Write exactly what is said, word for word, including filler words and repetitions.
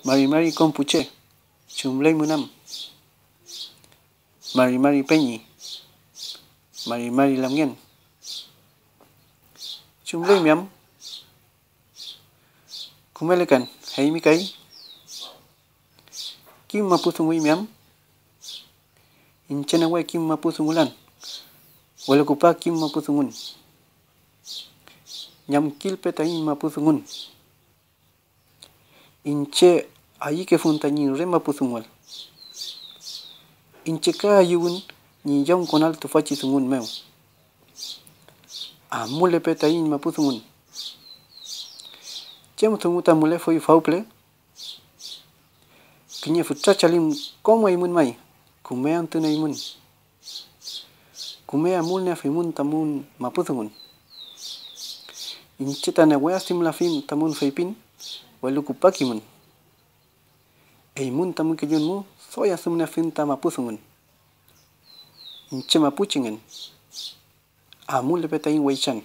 Mari mari kom pu che, ¿chumleymün am? Mari mari peñi, mari mari lamngen, ¿chumleymi am? Kümelekan, ¿eymi kay? ¿Kim mapu dunguymi am? Iñche newe kim mapu dungulan, welu küpa kim mapu dungun. Ñamkilpe taiñ mapu dungun. Iñche ayükefun tañi re mapu dunguel. Iñche ka ayüwün ñi yonkonal tüfachi dungun mew. Amulepe taiñ mapu dungun. ¿Chem dungu ta mülefuy fawpüle? Kiñe fütra chalim kom eymün may, küme antüneymün. Küme amulnieafimün tamün mapu dungun. Iñche ta newe adimlafiñ tamün feypin, welu küpakimün. Eymün tamün kellun mu doy adümnieafun ta mapu dungun. Iñche mapuchengen, amulepe taiñ weychan.